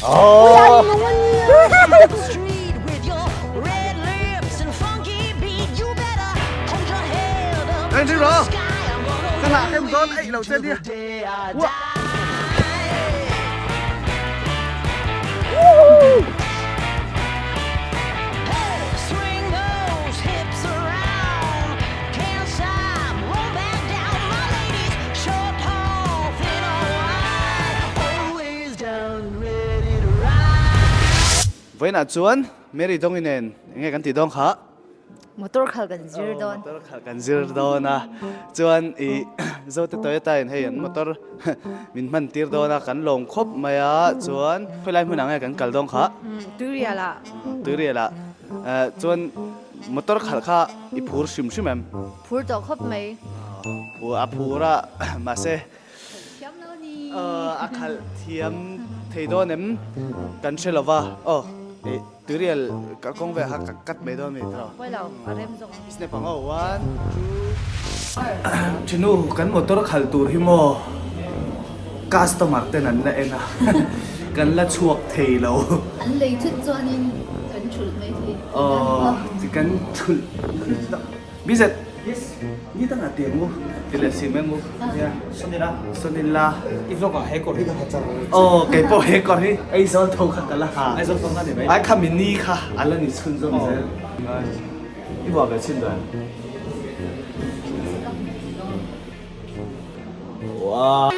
Oh. Anh đi rồi. Cái lạ cái gió ấy đầu trên đi. Vawiinah chuan Mary Dongi nen enge kan tih dawn kha? Motor khal kan zir dawn. Motor khal kan zir dawn a. Chuan i Zote Toyota in hei an motor min hman tir dawn a, kan lawm khawp mai a. Chuan khawilai hmunah nge kan kal dawn kha? Tuirial ah. Tuirial ah. Chuan motor khalh kha i phur hrim hrim em? Phur tawh khawp mai. A phur a, mahse Thiam lo ni. A khalh thiam thei dawn em? Kan hre lo va. Aw, ih tuirial ka kawng vel kha ka cut mai dawn mi tiraw? Pawi lo, a rem zawk ang. Snap ang aw, one, two. Thinu, kan motor khalh tur hi maw customer ten an la en a, kan la chhuak thei lo. An lei thut chuanin kan thulh mai thei. Aw, kan thulh. Bizet. Yes. Ni dang ah tiang u. Ti leh sim eng u. Yeah. Sonila. Sonila. I vlog ah he kawr hi ka ha char. Oh, kei pawh he kawr hi Aizawl tho kha ka la ha. Aizawl tho kha ni mai. Ai kha mini kha a la ni chhun zawm zel. I vuah ve chin dan. Wow.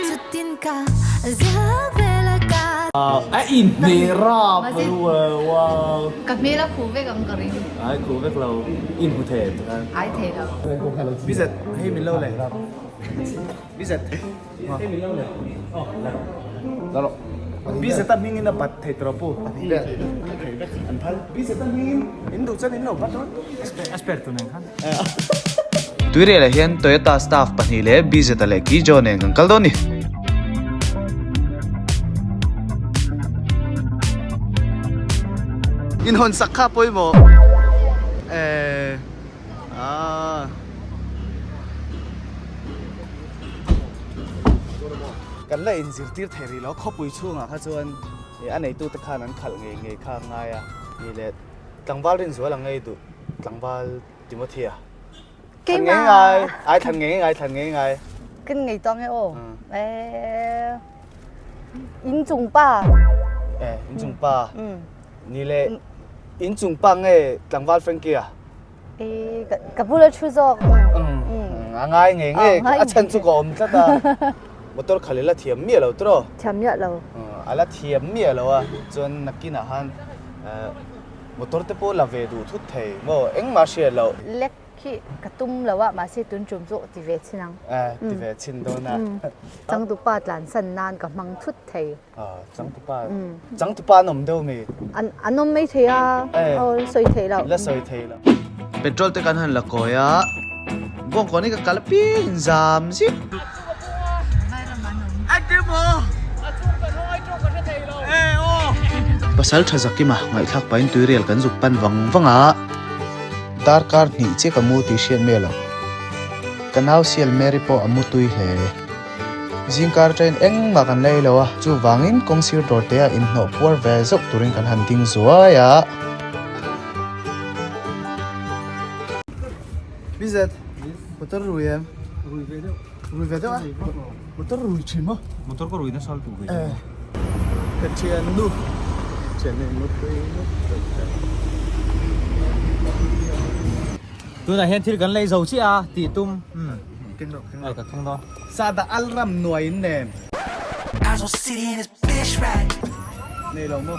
A in hne rap wow. Ka hmel a khuh vek ang ka ring. Ai khuh vek lo. In hmu thei em tikhan? Ai thei lo. Bizet hei min lo le. Bizet hei min lo le. Oh la rawh. La rawh. Bizet a hming in a bat thei tawh pu. Thei vek an phal. Bizet a hming in in duh chuan in lo bat dawn. A spare tu nen khan. Tuirial ah hian Toyota staff pahnih leh BZ-a leh Kijo nen kan kal dawn a ni. Inhawn sak kha pawimawh eh ah. Kan la inzirtir thei rih lo khawpui chhungah kha chuan a neitute khan an khalh ngei ngei kha a ngai a ni le. Tlangval Rinzual ang ngei duh tlangval Timothea. Thlan ngei ngai, ai thlan ngei ngai, thlan ngei ngai. Kan ngei tawng e aw. Eh, in chung pa. Eh, in chung pa. Ni le, in chung pa nge tlangval Frankie a? Eh, ka bula thu zawk. A ngai ngei ngei, a chan chu ka awm tlat a. Motor khal i la thiam miah lo tiraw? Thiam miah lo. A la thiam miah lo a, chuan nakinah khan Motor te pawh la ve duh thut thei maw? Engmah hriat loh. Lek khi ka tum lo a, mahse tun tum chu ti ve chhin ang. Eh, ti ve chhin dawn a. Changtupa tlansan nan ka hmang thut thei. Ah, changtupa. Changtupa an awm deuh mi? An an awm mai thei a, aw la sawi thei lo. La sawi thei lo. Petrol te kan han la kawi a, bawngkawn hi ka kal apiang in zam zip. Pasal tha Zakima ngaihthlak pahin tuirial kan zuk pan vang vang a. Darkar hnih chiah ka mu tih hriat miah lo. Ka nau sial Mary pawh a mu tui hle. Zingkar train engmah kan lei lo a, chuvangin kawng sir dawr te ah inhnawh puar ve zauh turin kan han ding zuai a. Bizet, motor rui em? Rui ve deuh. Rui ve deuh a? Motor rui thin maw? Motor ka rui nasa lutuk ve deuh. Ka thian nu. Thian nu mutui mutui. Tunah hian thil kan lei zo chiah a tih tum. Keng rawh keng rawh. Ka thung dawn. Sada al ram nuai in nen. Nei lo maw?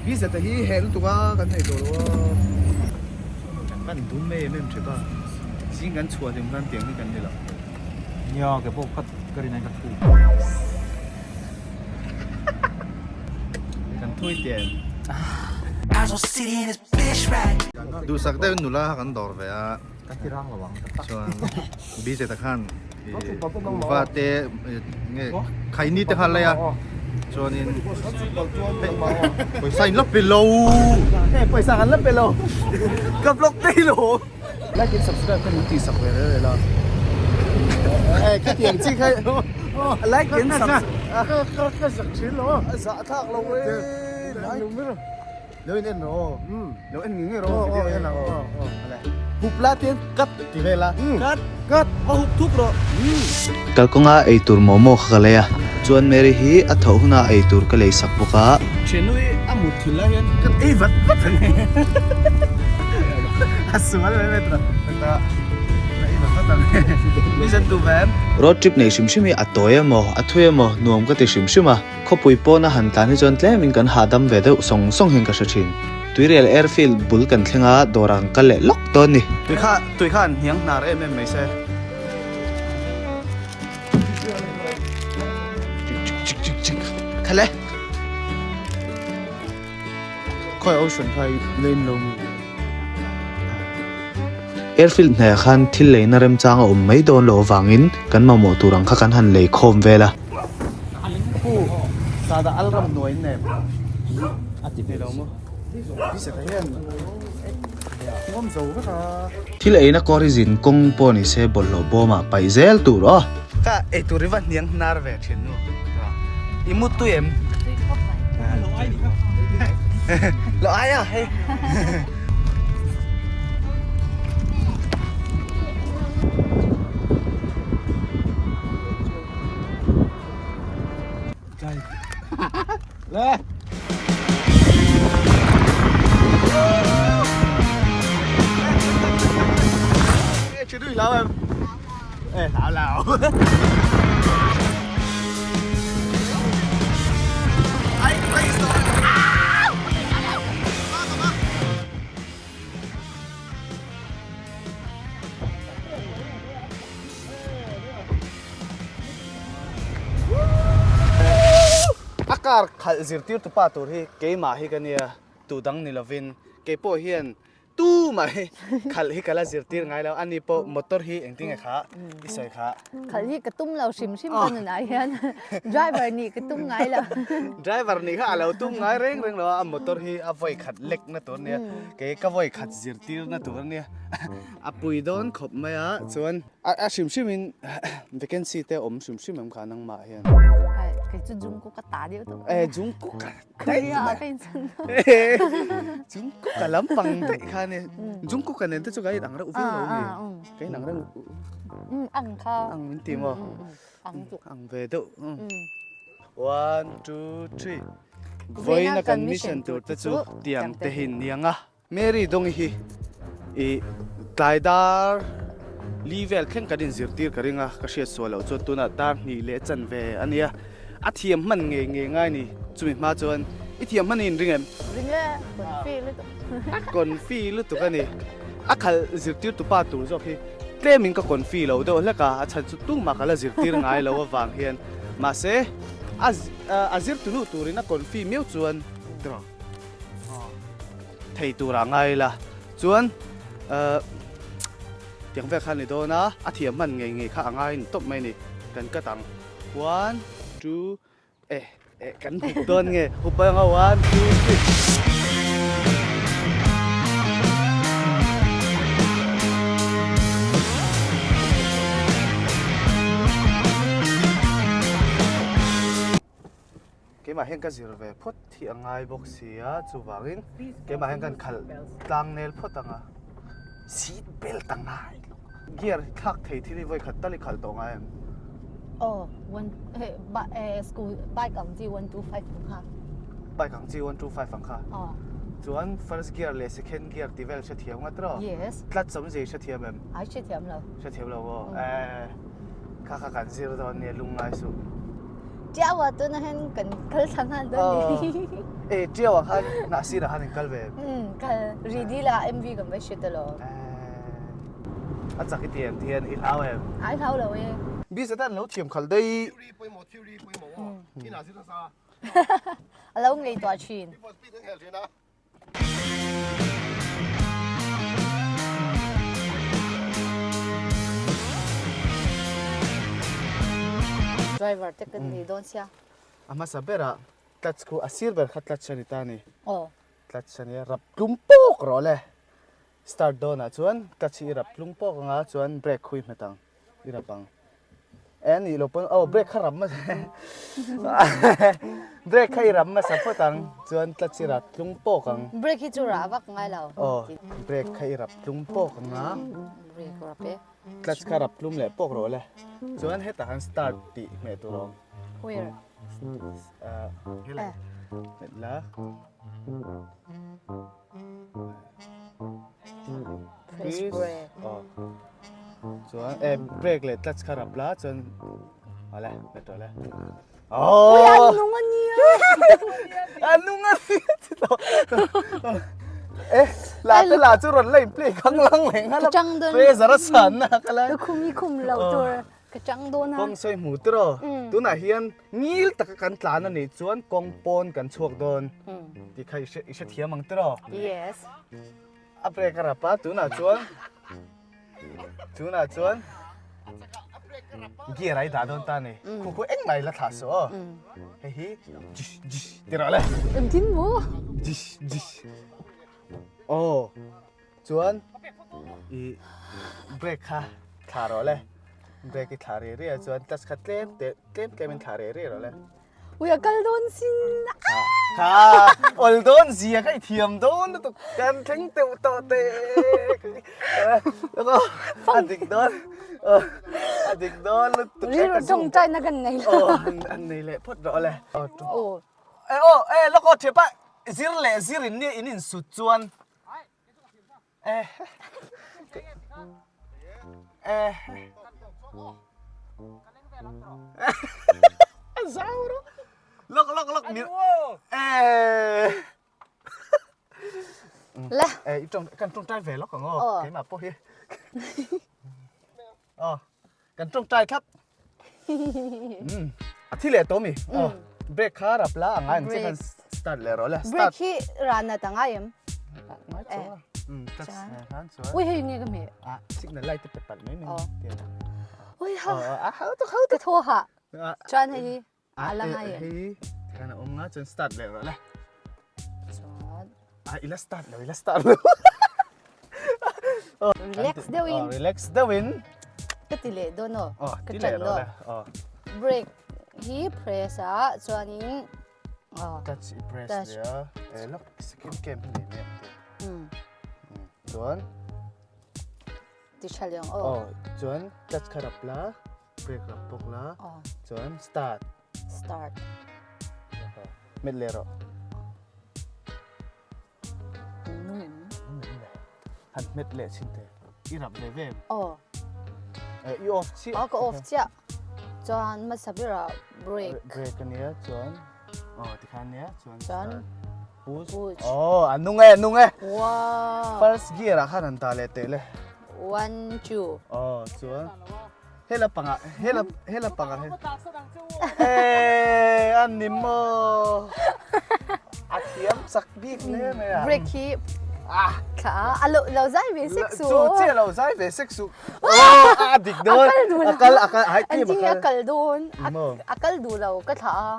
Visa te hi heh lutuk a kan nei tawh lo a. Kan pan dum em em thin a. Zing kan chhuah hlim khan tiang hi kan ni lo. Nia ke pawh ka ka rin aiin ka thu. Kan thui tiang. Duhsak deuh in nula kha kan dawr ve a. Ka ti rang lo ang. Chuan BZ a khan kuhva te nge khaini te kha a lei a chuanin pawisa in la pe lo hei pawisa kan la pe lo ka vlog daih lo like and subscribe kha min tih sak ve rel rel a eh khatiang chi kha like and subscribe. Ka ka ka zak thin lo a. Zah thlak lo e. Lo in en rawh aw. Lo en ngei ngei rawh aw video en ang aw. Hup la tian cut ti vel a. Cut cut va hup thup rawh. Kalkawnga eitur momo kha ka lei a. Chuan Mary hi a tho huna eitur ka lei sak bawk a. Thiannu hi a mut thil lai hian kan ei vat vat a ni. A sual mai mai tura. Heta ka ei vat vat a ni. Mi zan duh ve em? Road trip nei hrim hrim hi a tawi emaw a thui emaw nuam ka ti hrim hrim a. Khawpui pawna han tlan hi chuan tlemin kan hahdam ve deuh sawng sawng hian ka hre thin. Tuirial airfield bul kan thleng a, dawrah kan kal leh lawk dawn ni. Tui kha tui kha an hniang hnar em em mai se. Chik chik chik chik chik Khale. Khawi ocean kha i lane lo mi. Airfield hnaihah khan thil leina remchang a awm mai dawn loh avangin kan mamawh tur ang kha kan han lei khawm vel a. Thil eina kawr hi zin kawng pawh ni se bawlhhlawh bawmah paih zel tur aw. Ka eitur hi va hniang hnar ve thin nu. I mut tui em? Lo ai a hei. Le. Chị đuổi lão em. Ê, lão lão. A car khalh zirtir tu pa tur hi keimah hi ka nia tu dang ni lovin keipawh hian tu mah hi khalh hi ka la zirtir ngai lo ani pawh motor hi engtin nge kha i sawi kha. Khalh hi ka tum lo hrim hrim ka nunah hian driver nih ka tum ngai lo. Driver nih kha a lo tum ngai reng reng lo a motor hi a vawi khat lek na tur ania kei ka vawi khat zirtir na tur ania a pui dawn khawp mai a chuan A hrim hrim in vacancy te awm hrim hrim em kha nangmah hian. Kei chu Jungkook ka ta deuh tawh. Eh Jungkook ka Korea ah ka inchhan tawh. Jungkook ka lampang daih kha ni. Jungkook ka nen te chu ka in ang reuh viau lo mi. Ka in ang reuh. Ang kha. Ang min ti maw? Ang chu. Ang ve deuh. One, two, three. Vawiina kan mission tur te chu tiang te hin niang a. Mary Dongi hi i tlai dar li vel thleng kan inzirtir ka ring a, ka hriat sual loh chuan tunah dar hnih leh chan ve a nia. A thiam hman ngei ngei ngai ni, chumi hma chuan i thiam hman i inring em? Ring e, confi lutuk. A confi lutuk a ni. A khalh zirtirtu pa tur zawk hi tlemin ka confi lo deuh hlek a, a chhan chu tumah ka la zirtir ngai lo avang hian. Mahse, a zirtunu turin a confi miau chuan tiraw. Thei tur ah ngai ila chuan tiang vel kha a ni dawn a, a thiam hman ngei ngei kha a ngai ni tawp mai a ni. Kan cut ang one two eh eh kan hup dawn nge hup ang a one two three. Keimah hian ka zir ve phawt hi a ngai bawk si a, chuvangin keimah hian kan khalh tlang nel phawt ang a, seat belt a ngai lo. Gear hi thlak thei thil hi vawi khat tal i khalh tawh ngai em? Aw, one eh eh school bike ang chi 125 ang kha. Bike ang chi 125 ang kha? Aw. Chuan first gear leh second gear ti vel hrethiam ngat rawh? Yes. Clutch awmzia i hrethiam em? Ai hrethiam lo. Hrethiam lo aw. Eh kha kha kan zir dawn nia lungngai suh. Tiau ah tuna hian kan kal thla nghal dawn ni. E tiau ah khan hnah sir ah khan in kal ve. Um kal ridi la MV kan va hre ta lo. A chak i ti em ti hian i hlau em? Ai hlau lo e. Bisa tan lo thiam khal dei. Theory pawimawh theory pawimawh aw. Inah zir nasa. A lo ngei tuah thin. Speed an hel thin a. Driver te kan ni dawn sia. A hmasa berah clutch khu a sir ber kha clutch a ni ta a ni. Aw. Clutch a nia rap tlum pawk rawh le. Start dawnah chuan clutch hi i rap tlum pawk anga chuan brake khu i hmet ang i rap ang. E a nih loh pawn aw brake kha ram hmasa brake kha i ram hmasa phawt ang chuan clutch i rap tlung pawk ang. Brake hi chu rah vak ngai lo. Aw brake kha i rap tlung pawk ang a. Brake rap e. Clutch kha rap tlum leh pawk rawh le. Chuan hetah khan start tih hmeh tur a awm. Where? Ah helai hmet la. Press brake. Aw. Chuan eh brake leh clutch kha rap la chuan awle hmet rawh le. Ui a nung a nia. A nung a nia chi tawh. Eh la te la chu rawn la in play khang lang leh nghal a. Chang dawn. Pressure a san na ka lai. Ka khum i khum lo tur. Ka chang dawn a. Kawng sawi hmu te rawh. Tunah hian ngil taka kan tlan a nih chuan kawng pawn kan chhuak dawn. Tih kha i hre thiam ang te rawh. Yes. A brake a rap a tunah chuan tunah chuan gear a i dah dawn ta a ni. Khu khu engmah i la thlah suh aw. Hei hi jish jish ti rawh le. Engtin maw? Jish jish. Aw chuan i brake kha thlah rawh le. Brake i thlah ri ri a chuan clutch kha tlem te tlem tlem in thlah ri ri rawh le. Ui a kal dawn sin. Kha ol dawn zia kha i thiam dawn lutuk kan thleng teuh tawh te. A dik dawn a dik dawn lutuk. Rilru tawngtai na kan nei lo. An nei leh phawt rawh le. Aw aw e lawk aw thiapa zir leh zir in nia in insut chuan. Eh. Eh. Zau ro. Lok lok lok mi. Eh. Le. Eh, i tong kan tong tai ve lok ang o. Keimah pawh hi. Aw, kan tawngtai thlap. A thi leh tawh mi. Aw, brake kha rap la a ngai ang che khan start leh rawh le. Brake hi ran a ta ngai em? Ngai chuang la. Touch khan chuan. Ui hei nge ka hmeh. Ah, signal light te pe palh mai mai. Ui ha. A hau tuk hau tuk. Ka thaw hah. Chuan hei hi a la ngai em? Hei khan a awm nga chuan start leh rawh le. Chuan. Ah, ila start lo, ila start lo. Relax deuhin. Relax deuhin. Ka ti leh dawn aw. Oh, Ka ti ṭan leh rawh dawn. le. Oh. Brake hi press a chuanin oh. Touch i press Touch. leh a. Eh, look, second game hi nei mai ang te. Chuan. Ti tha leh ang aw. Oh, chuan clutch kha rap la. Brake rap bawk la. Oh. Chuan start. Start. Met leh rawh. Nung em? Nung em le. Han met leh chin te. I rap ve ve em? Oh. Eh, i off chiah. Oh, ka off chiah. Chuan hmasa berah brake. Brake ania chuan. Oh, tikhan ania chuan. Chuan push. Push. Oh, a nung e, nung e. Wow. First gear ah khan an ta leh teh le. One, two. Oh, chuan. Hela panga, hela hela panga he. Eh, an ni maw. A thiam chak bik hle mai a. Brake hi ah thla a lo lo zai ve sek su. Chu che lo zai ve sek su. Oh, a dik dawn. A kal duh lo. A kal a kal ai An ting a kal dawn. A kal duh lo ka thla a.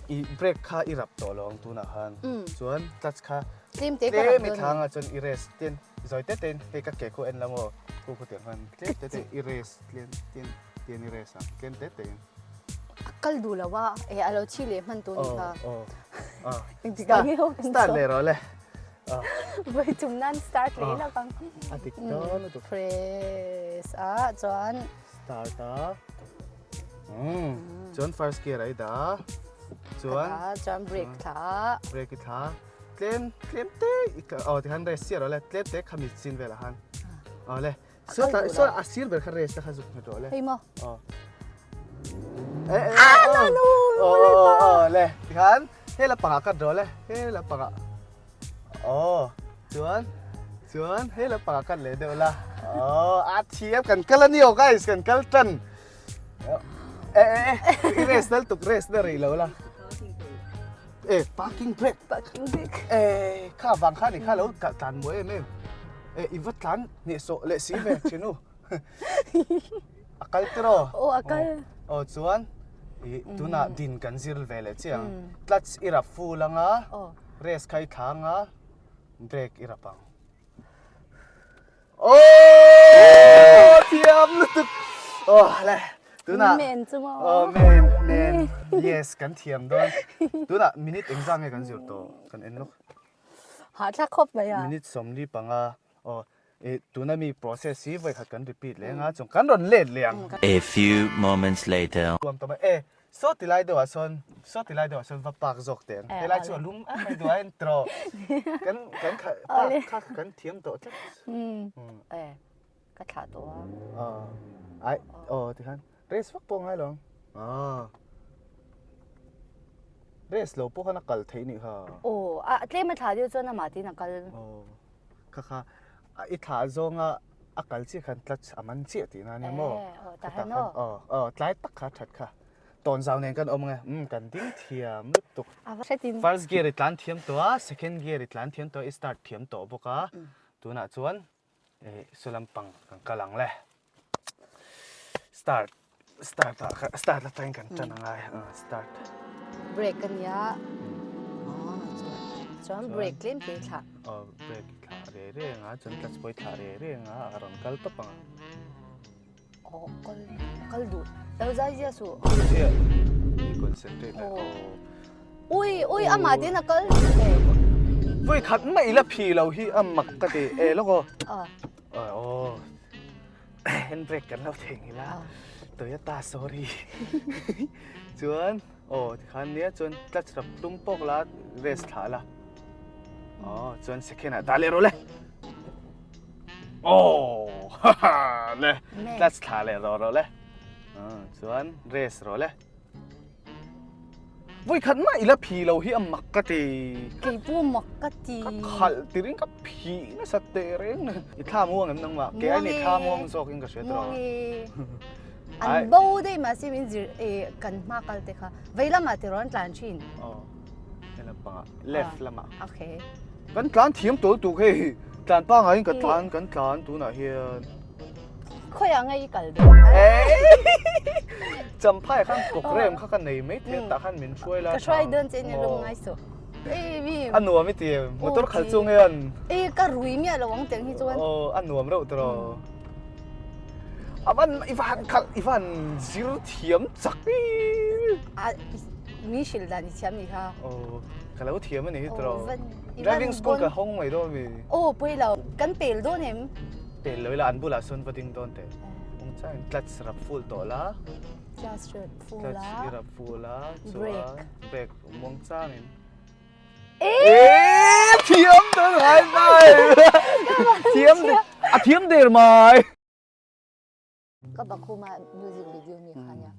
I brake kha i rap tawh lo ang tunah khan. Chuan clutch kha tlem te ka rap dawn. Tlem i thlang a chuan i rest tin zawi te tein hei ka ke khu en la maw khu khu tiang khan tlem te te i rest tlem tin tian i rest ang tlem te tein. A kal duh lo a e a lo thi leh hman tur ni kha. Aw aw. Engtik ah nge ho kan Start leh rawh le. Voi tum nan start leh ila kang. A dik dawn lutuk. Press a chuan. Start a. Chuan first gear a i dah a. Chuan. Chuan brake thla. Brake i thla. Tlem tlem te i aw tikhan race chiah rawh le tlem te khami chin velah khan. Aw le. So tla so a sir ber kha race te kha zuk nghet rawh le. Hei maw. Aw. Eh eh. Ah no no. Aw aw aw le. Tikhan he la pangah cut rawh le. He la pangah. Aw chuan chuan he la pangah cut leh deuh la. Aw a thiam kan kal a ni aw guys kan kal tan. Eh eh eh i race dal tuk race na rih lo la. Eh parking brake. Parking brake. Eh kha vang kha ni kha lo tlan muai em em. Eh i va tlan hneh sawh leh si ve thinu. A kal tiraw? Aw a kal. Aw chuan i tunah din kan zir ve leh chiang. Clutch i rap full anga race kha i thla anga brake i rap ang. Aww thiam lutuk. Aw le. Tunah Men chu maw? Oh men men yes kan thiam dawn. Tunah minute engzah nge kan zir tawh kan en lawk. Hahthlak khawp mai a. Minute 45 aw eh tuna mi process hi vawikhat kan repeat leh anga chuan kan rawn let leh ang. A few moments later. Tuam tawh mai e saw ti lai deuhah sawn saw ti lai deuhah sawn va park zawk teh ang. Helai chu a lum em mai duh a intro kan kan park kha kan thiam tawh tlat. E ka thlah tawh a. Aw ai aw tikhan race vak pawh ngai lo ang. Aw race lo pawh khan a kal theih nih kha. Aw a tlem a thlah deuh chuan amah tin a kal. Aw kha kha i thlah zawnga a kal chiah khan clutch a man chiah tihna a ni maw? Aw tah hian aw. Aw aw tlai tak kha a that kha. Tawnzau nen kan awm ang e umm kan ding thiam lutuk. A va hretin. First gear i tlan thiam tawh a, second gear i tlan thiam tawh a, i start thiam tawh bawk a, tunah chuan eh saw lampang kan kal ang le. Start start ah kha start atangin kan tan angai a start. Brake a nia chuan brake tlem te thlah. Aw brake thlah re re anga chuan clutch pawh i thlah re re anga a rawn kal tawp ang a. Aw kal kal duh lo zai zia suh. Zia i concentrate la aw. Ui ui amah tin a kal. Voi khat mai la phi lo hi a mak ka ti e lawk aw. Aw handbrake kan lo thei ngil a Toyota sorry chuan aw tikhan nia chuan clutch rap tum pawk la race thlah la aw chuan second ah dah leh rawh le aw le clutch thlah leh rawh rawh le chuan race rawh le. Voi khat mah ila phi lo hi a mak ka ti. Kei pawh mak ka ti. Ka khalh tirin ka phi nasa teh reng. I thla muang em nangmah? Kei ai ni thla muang zawk in ka hria tawh. Muang e. An bo daih mahse min zir e kan hma kal te kha. Vei lamah tiraw an tlan thin. Aw. He lampangah left lamah. Okay. Kan tlan thiam tawl tuk hei. Tlan pangaiin ka tlan kan tlan tunah hian. Khawiah nge i kal dawn? Champhai khan program kha ka nei mai thei tah khan min hruai la. Ka hruai dawn che ni lung ngai suh. A nuam i ti em? Motor khalh chung hian. E ka rui miah lo ang tiang hi chuan. Aw a nuam reuh tiraw. A van i van khalh i van zir thiam chak i. A mi hrilh dan i thiam ni kha. Aw ka lo thiam a ni hi tiraw. Driving school ka hawng mai dawn mi. Aw pawi lo kan pel dawn em? Pel lo ila an bulah sawn va ding dawn teh. Ung changin clutch rap full tawh la. Clutch rap full a. Clutch i rap full a. Chuan brake muang changin. Eee! Thiam dawn ngai mai. Thiam a thiam der mai. Ka pakhuma music video mi kha nia.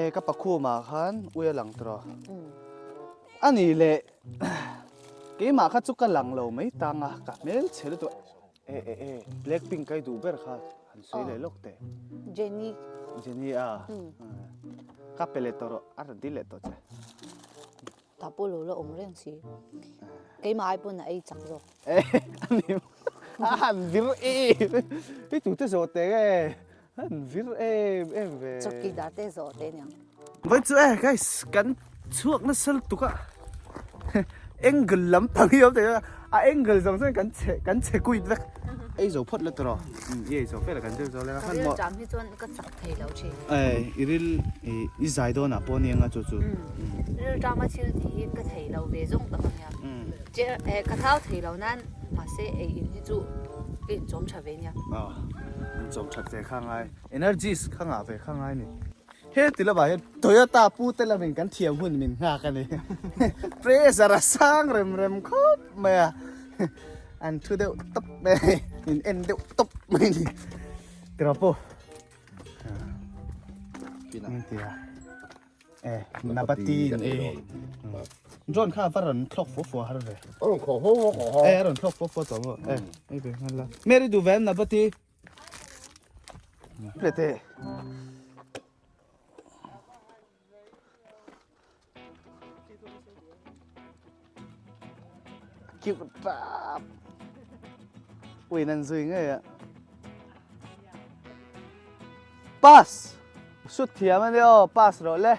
E ka pakhuma khan ui a lang tawh. Ani leh keimah kha chu ka lang lo mai tang a ka hmel chhe lutuk. E e e Blackpink kai duh ber kha han sawi leh lawk teh. Jennie. Jennie a. Ka pe leh tawh rawh a rawn dil leh tawh che. Ta pawh lo la awm reng si. Keimah ai pawn a ei chak zawk. E ani a han vir em i tute zawh teh nge han vir em em ve. Chawkidar te zawh teh aniang. Vawi chu e guys kan chhuak nasa lutuk a angle lampang hi a awm thei a a angle zawng chuan kan chhe kan chhe kuit vek. Ei zo phawt la tawh i ei zo vel a kan zir zo leh a Ka ril ṭam hi chuan ka chak thei lo ṭhin. E i ril i zai dawn ah pawh a nia chu chu. Ril ṭam a thil tih hi ka thei lo ve zawng tak a nia. Che ka thau thei lo nan mahse ei in hi chu ka inchawm ṭha ve nia. Aw inchawm ṭhat ve kha ngai energies kha ngah ve kha ngai ni. He ti lamah hian Toyota pu te lamin kan thiam hun min nghak a ni. Pressure a sang rem rem khawp mai a, an thu deuh tawp mai a ni, min en deuh tawp mai a ni. Tiraw pawh Tia e Nabati e Drone kha va rawn thlawk fua fua har ve. A rawn khawh haw haw haw. E a rawn thlawk fua fua tawh maw e ei ve nghal la. Mary duh ve em Nabati? Plete. Cute tap. Ui nan zui ngei a. Pass. Sut thiam ani aw pass rawh le.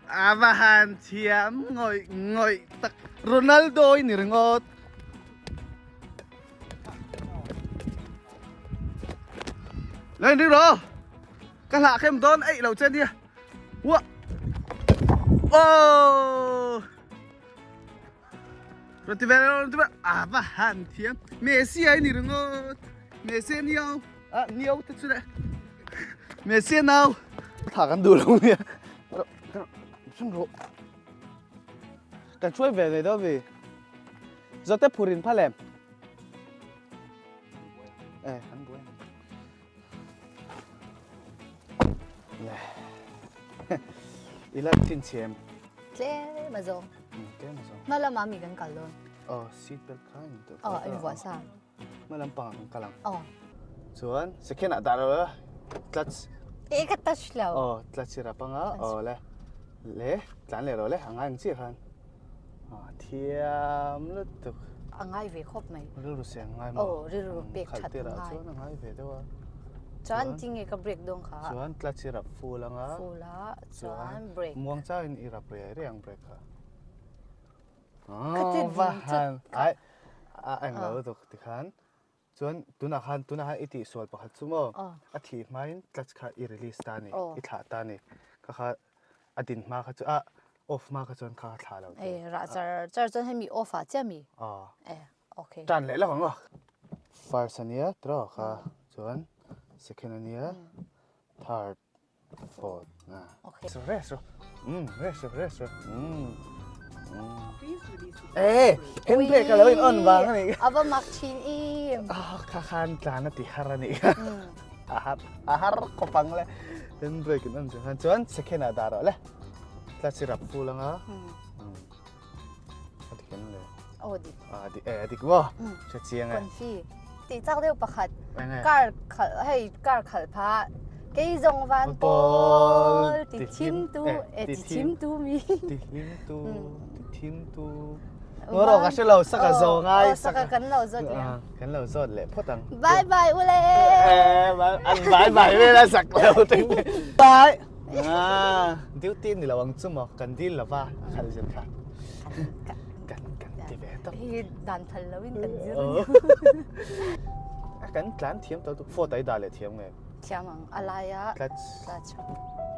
A va han thiam ngawih ngawih tak Ronaldo i ni ringawt. Lo in ring rawh. Ka hlah khem dawn eih lo che nia. Ua. Oh. Rawn ti ve rawn ti ve. A va han thiam. Messi ai ni ringawt. Messi niau. A niau te chu le. Messi nau. Tha kan duh lo nia. Ring rawh. Kan hruai ve nei dawn vi. Zawte phurin phal em? Eh, an buai. Le. Ila thin chhem. Tlem a zawng. Tlem a zawng. Hma lama mi kan kal dawn. Oh, seat belt kha in to. Oh, in vuah sa. Hma lam pang kan kal ang. Oh. Chuan second ah dah lo clutch. E ka touch lo. Oh, clutch ra panga. Oh le. Le, tlan le ro le angai ang chi khan. Ah, thiam lutuk. A ngai ve khawp mai. Rilru se a ngai maw? Aw, rilru pek that a ngai. Chuan a ngai ve deuh a. Chuan tinge ka break dawn kha? Chuan clutch i rap full anga. Full a, chuan break. Muang changin i rap riai riai ang break kha. Ka ti ding chut. Ai, a englo lutuk tikhan. Chuan tunah khan tunah khan i tihsual pakhat chu maw a thih hmain clutch kha i release ta a ni, i thlah ta a ni. Kha kha a din hma kha chu a off hma kha chuan kha kha thlah lo tur. Rah char char chuan hemi off ah chiah mi? Eh okay. Tan leh lawk ang aw. First a nia tiraw kha chuan second a nia third Fourth na. Okay. So rest ro. Rest ro, rest ro. Eh, handbrake ka lo in on vang ani. Ava mak thin im. Ah, kha khan tlan a ti har ani. A har, a har khawp ang le. Handbrake in on chu khan chuan second ah dah rawh le. Tla chi rap full anga. A dik em le? Aw dik. A dik e, a dik maw? Hre chiang e. Confi. Tih chak deuh pakhat. Car khalh hei car khalh pha kei zawng van pawl ti thim tu e ti thim tu mi. Ti hlim tu, ti thim tu. Ngawh ka hre lo saka zo ngai. Saka kan lo zawt leh. Kan lo zawt leh phawt ang. Bye bye ule. An bye bye vel a sak lo te. Bye. Duty ni lo ang chu maw kan dil lova khalh zir kha kan kan ti ve tawp. Hi dan phal lo in kan zir. Kan tlan thiam tawh tuk Ford ai dah leh thiam nge? Thiam ang a lai a clutch. Clutch.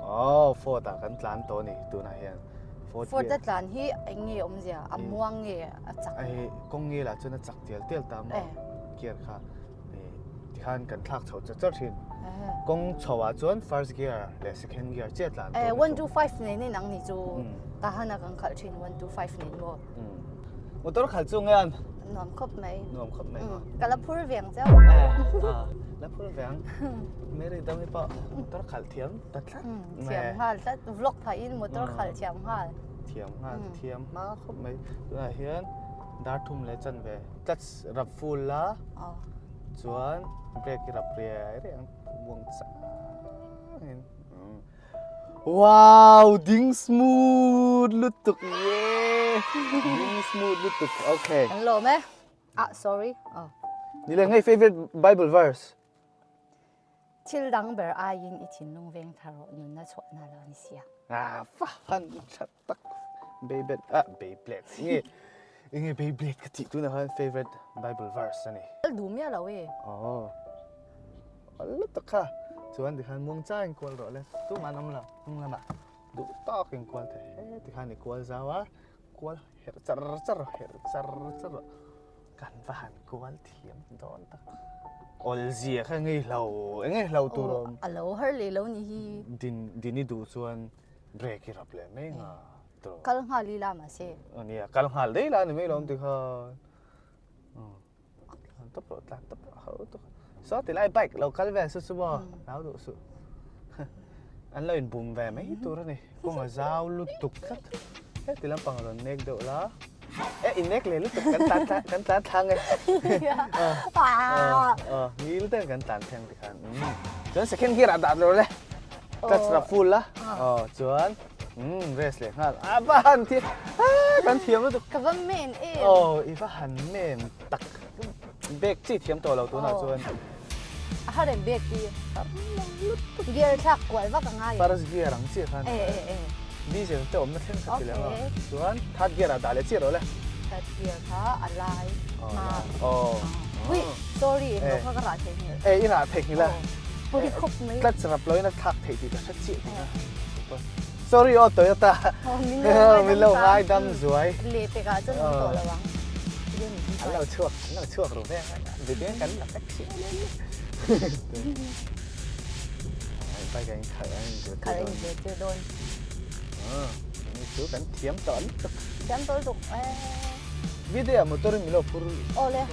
Oh Ford ah kan tlan tawh ni tunah hian. Ford a tlan hi eng nge awmzia a muang nge a chak? Ai kawng nge lah chuan a chak tial tial ta maw gear kha. Tikhan kan thlak chho char char thin. Kawng chho ah chuan first gear leh second gear chiah tlan tur. 1 2 5 nen in ang ni chu tahan a kan khalh thin 1 2 5 nen maw. Motor khalh chu nge an? Nuam khawp mai. Nuam khawp mai. Ka la phur veng cheu. La phur veng. Mary dang hi pawh motor khalh thiam ta tlat. Thiam nghal tlat. Vlog phah in motor khalh thiam nghal. Thiam nghal. Thiam hma khawp mai. Tunah hian dar thum leh chanve. Clutch rap full la chuan brake hi rap riai riai ang buang changin wow ding smooth lutuk ye ding smooth lutuk okay An lawm e ah sorry oh ni le ngei favorite bible verse Thil dang ber aiin i thinlung veng thar rawh nunna chhuahna lo ni sia. Ah va han tha tak Beyblade ah Beyblade nge enge Beyblade ka tih tunah khan favorite bible verse a ni. Kal duh miah lo e. Aw a lutuk kha chuan tikhan muang changin kual rawh le tumah an awm lo hnung lamah duh tawkin kual thei he tikhan i kual zau a kual herh char char rawh herh char char rawh. Kan va han kual thiam dawn tak. Awl zia kha ngei hlo, eng nge hlo tur awm? A lo har leh lo ni hi. Din din i duh chuan break i rap leh mai nga tur. Kal nghal ila mahse. Nia, kal nghal daih la ni mai lawm tikhan. Tlan tawp rawh, tlan tawp rawh, ho tuk. Saw ti lai bike lo kal vel su chu maw, hlau duh suh. An lo inbum ve mai tur a ni. Kawng a zau lutuk tlat. Heti lampang a rawn nek deuh la. E in nek leh lutuk kan tlan tlan kan tlan thlang e. Ngil ten kan tlan thleng tikhan. Chuan second gear ah dah lo le. Clutch ra full la. Aw chuan race leh nghal. A va han thi kan thiam lutuk. Ka va men em. Aw i va han men tak. Bag chi thiam tawh lo tunah chuan. A har em bag hi? Gear thlak kual vak a ngai em? First gear ang chiah khan. E e e. Diesel te awmna thleng kha ti leh ang a. Chuan third gear ah dah leh chiah rawh le. Third gear kha a lai hma. Aw. Ui sorry englo kha ka rah theihnghilh. E i rah theihnghilh a. Pawi khawp mai. Clutch rap loin a thlak theih tih ka hre chiah tih kha. Sorry aw Toyota. Min lo ngaidam zuai. Leh pekah chuan awm tawh lo ang. An lo chhuak, an lo chhuak ru veng a. Video kan la vek chiah leh leh. Bike a in khalh a inzirtir dawn. Khalh a inzirtir dawn. Ni chu kan thiam tawh lutuk. Thiam tawh lutuk e. Video motor in min lo phur. Awle.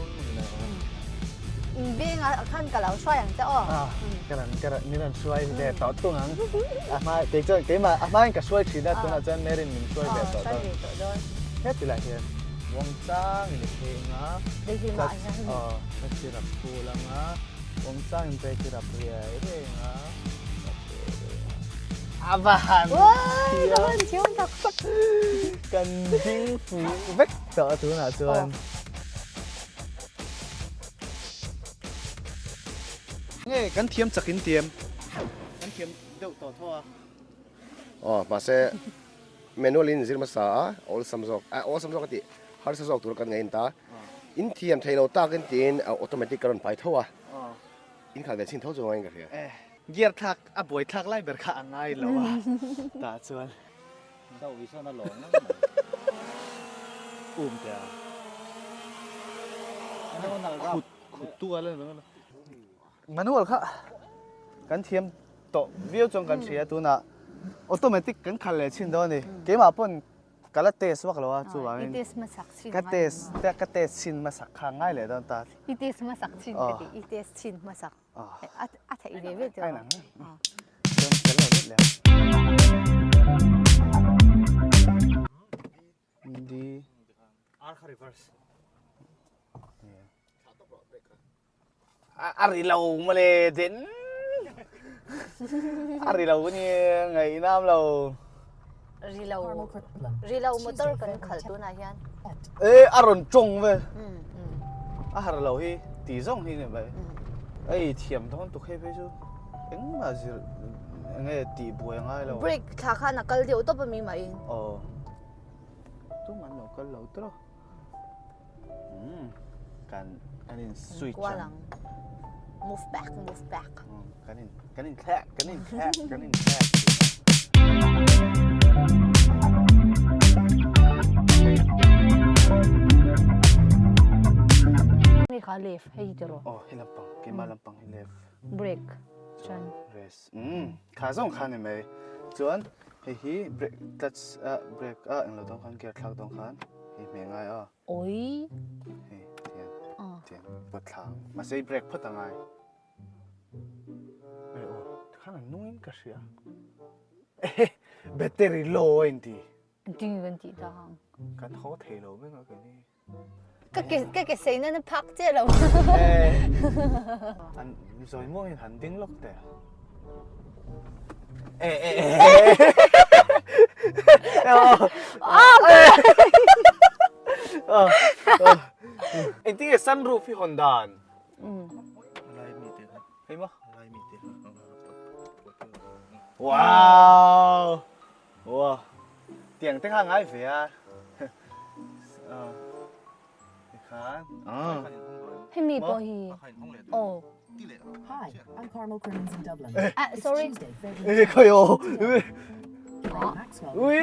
Veng ah khan ka lo hruai ang che aw. Ka rawn ka rawn min rawn hruai ve tawh thung ang. A hma kei chuan keimah a hmain ka hruai thin a tunah chuan Mary'n min hruai ve tawh dawn. Hruai ve tawh dawn. Heti lai hian Wangchang in i phei ang a. Daihlim ah hian. Aw ka chirap phul ang a. Wangchang in brake i rap riai riai ang a. Rap riai riai ang a. A va han Uai ka han thiam tak tak. Kan ding fuh vek tawh tunah chuan. Nge kan thiam chak in tiam. Kan thiam deuh tawh tho a. Aw mahse manual in zir hmasa a awlsam zawk a awlsam zawk a tih harsa zawk tur kan ngaih ta in thiam thei lo tak in tiin automatic ka rawn pai tho a in khalh ve chhin tho chu ngaiin ka hria. Gear thlak a buai thlak lai ber kha a ngai lo a tah chuan. Sawi sawn a lawng ngang mai. Um teh a. Khut khut tu a la ni. Manual kha kan thiam tawh viau chuan kan hria tunah automatic kan khalh leh chhin dawn a ni. Keimah pawn ka la test vak lo a chuvangin ka test ka test chhin hmasak kha ngai leh dawn ta. I test hmasak chhin ka ti i test chhin hmasak. A theih ve ve tawh. Chuan kan lo lut leh ang. D. R kha reverse. A ri lo mawle den. A ri lo ni ngaihnam lo. Ri lo ri lo motor kan khalh tunah hian. E a rawn tawng ve. A har lo hi ti zawng hi ni mai. Ei thiam dawn tuk hei phei chu engmah zir enge tih buai a ngai lo. Brake thla khan a kal deuh tawp a mi mah in. Aw. Tumah an lo kal lo tawh. Kan kan in switch ang. Move back, move back. Kan in kan in thlek, kan in thlek, kan in thlek. Nge kha left hei ti rawh. Oh, hei lampang, keimah lampang hi left. Brake chuan. Rest. Kha zawng kha ni mai. Chuan hei hi brake clutch a brake a englo dawng khan gear thlak dawng khan hei hmeh ngai a. Oi. Hei tian tian pawt thlang. Mahse i brake phawt a ngai. Ei aw khan an nung in ka hria. Ehe battery low a inti. Ding kan tih ta ang. Kan haw thei lo vek a kei ni. Ka ke ka ke sei na na phak che lo. An zawi muang in han ding lawk teh. E e e. Engtin nge sunroof hi hawn dan? Hei maw? Wow! Wow! Tiang te kha ngai ve a. Tikhan. Hemi pawh hi. Oh. Hi, I'm Carmel Crimmins in Dublin. Ah, sorry. Eh, khai aw. Ui,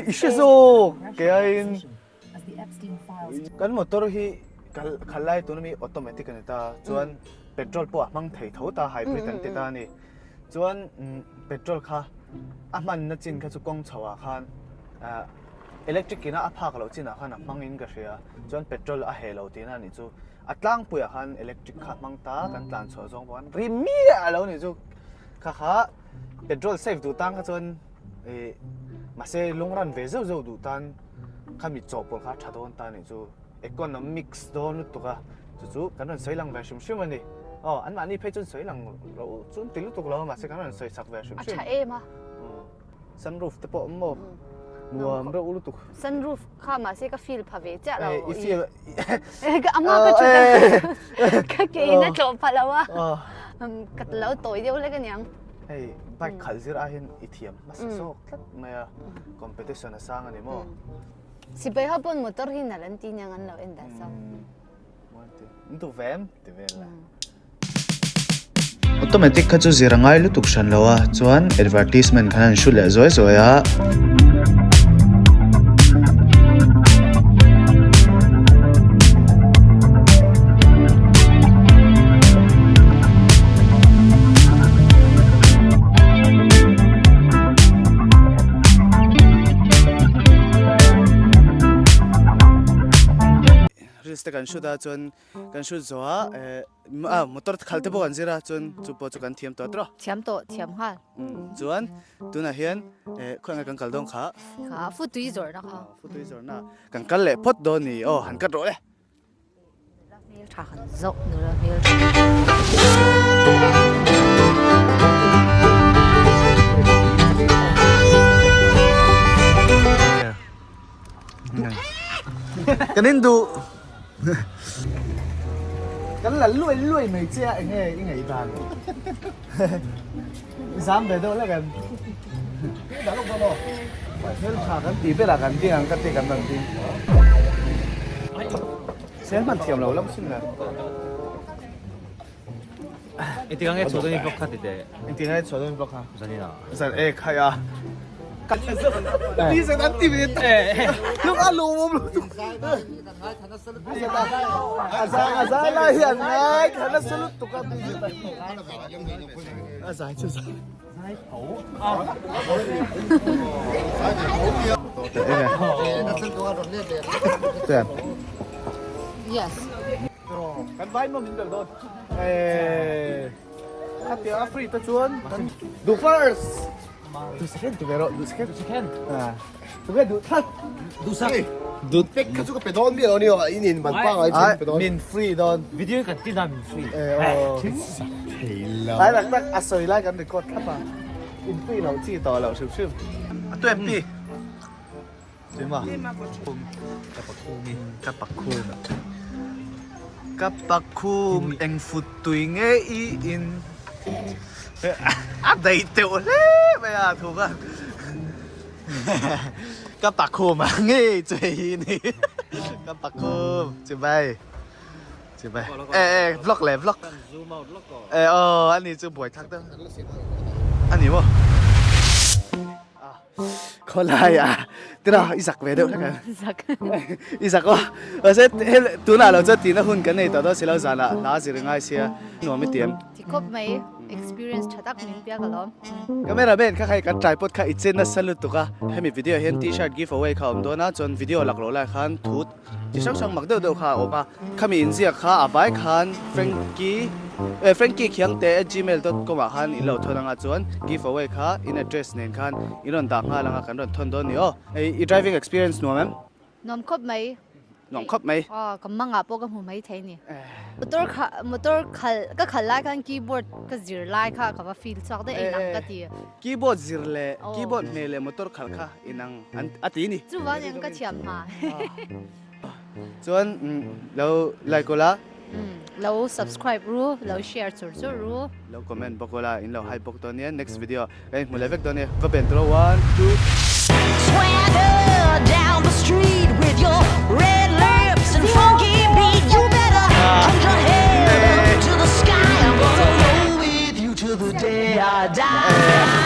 i hre zawk. Kei aiin. Kan motor hi kal lai tuna mi automatic a ni ta chuan petrol pawh a hmang thei tho ta hybrid an ti ta a ni chuan petrol kha a hmanna chin kha chu kawng chho ah khan electric ina a phak loh chinah khan a hmang in ka hria chuan petrol a heh lo tihna a nih chu a tlangpui ah khan electric kha a hmang ta kan tlan chhuah zawng pawh khan ri miah a lo ni chu kha kha petrol save duh tan kha chuan ih mahse lungran ve zeuh zeuh duh tan. Khami chaw pawh kha tha dawn ta nih chu economics dawn lutuk a chu chu kan rawn sawi lang ve hrim hrim a ni aw an mahni phei chuan sawi lang lo chu an ti lutuk lo a mahse kan rawn sawi chak ve hrim hrim a tha em a sunroof te pawh awm maw nuam reuh lutuk sunroof kha mahse ka feel pha ve chiah lo i feel ka ama ka chu ka ke in a tlawh pha lo a ka lo tawi deuh hlek aniang hei bike khalh zir ah hian i thiam hmasa zawk tlat mai a competition a sang a ni maw sipai ho pawn motor hi nalh an ti nia an lo en dah so an tu vem ti vel la. Automatic kha chu zir a ngai lutuk hran lo a, chuan advertisement khan an hru leh zuai zuai a. Reels te kan shoot a chuan kan shoot zawh a eh ah motor khalh te pawh kan zir a chuan chu pawh chu kan thiam tawh tawh. Thiam tawh thiam nghal. Chuan tunah hian eh khawiah nge kan kal dawn kha? Kha futui zawrhna kha. Futui zawrhna kan kal leh phawt dawn ni aw han cut rawh le. Nula hmel tha han zawh nula hmel tha. Kan in duh. Kan la luai luai mai che a enge i ngaih dan. I zam ve deuh hlek em? Hmel tha kan tih berah kan ding ang ka ti kan rawn ding. Sel hman thiam lo lam sin le. Engtik ang nge chhuah dawn i vlog kha ti teh? Engtik ang nge chhuah dawn i vlog kha? Zanin ah. Zan e khai a. Ti zan an ti ve ta. Lung a lawm awm lo tuk. A zai a zai lai hi an ngai thana salut tuk a ti zan. A zai chu zai. Yes. Kan vai maw min bel dawn. Khatia a free te chuan kan duh first. Duh second ti ve rawh duh second. Second. Tunge duh thlat. Duh sak. Duh pek kha chu ka pe dawn miah lo ni aw in in man pangai chu pe dawn. Min free dawn. Video kan ti na min free. Eh aw. Lai tak tak a sawi lai kan record thlap a. In free loh chi tawh loh hrim hrim. A tu em pi. Tuma. Ka pakhum. Ka pakhum. Ka pakhum eng fut tui nge i in. A daih teuh hle mai a thu kha. Ka pakhum a ngei chu hei hi ni. Ka pakhum chibai. Chibai. E e vlog le vlog. E aw ani chu buai thak deuh. Ani maw. Khawlai a tira i zak ve deuh hlek a. Zak. I zak aw. Mahse hel tunah lo chuan tihna hun kan nei tawh dawn si lo zanah hla zir ngai sia nuam i ti em. Ti khawp mai experience tha tak min piak alawm. Camera man kha khai kan tripod kha i chen nasa lutuk a. Hemi video ah hian t-shirt give away kha a awm dawn a chuan video laklawh lai khan thut Chi hrang hrang mak deuh deuh kha a awm a, khami inziak kha a vai khan Frankie eh Frankie Khiangte at gmail dot com ah khan in lo thawn anga chuan give away kha in address nen khan in rawn dah nghal anga kan rawn thawn dawn ni aw. Hei i driving experience nuam em? Nuam khawp mai. Nuam khawp mai. Aw ka mangah pawh ka hmu mai thei ni. Motor kha motor khalh ka khalh lai khan keyboard ka zir lai kha ka va feel chhuak daih inang ka ti. Keyboard zir leh keyboard hmeh leh motor khalh kha inang an a ti ni. Chuvan eng ka thiam hma. Chuan lo like ula. Lo subscribe ru, lo share chur chur ru. Lo comment bawk ula, in lo hype bawk dawn nia. Next video kan inhmu leh vek dawn nia. Va ben tawh one, two. Swagger down the street with your red lips and funky beat. You better hold your head up to the sky. I'm gonna roll with you till the day I die.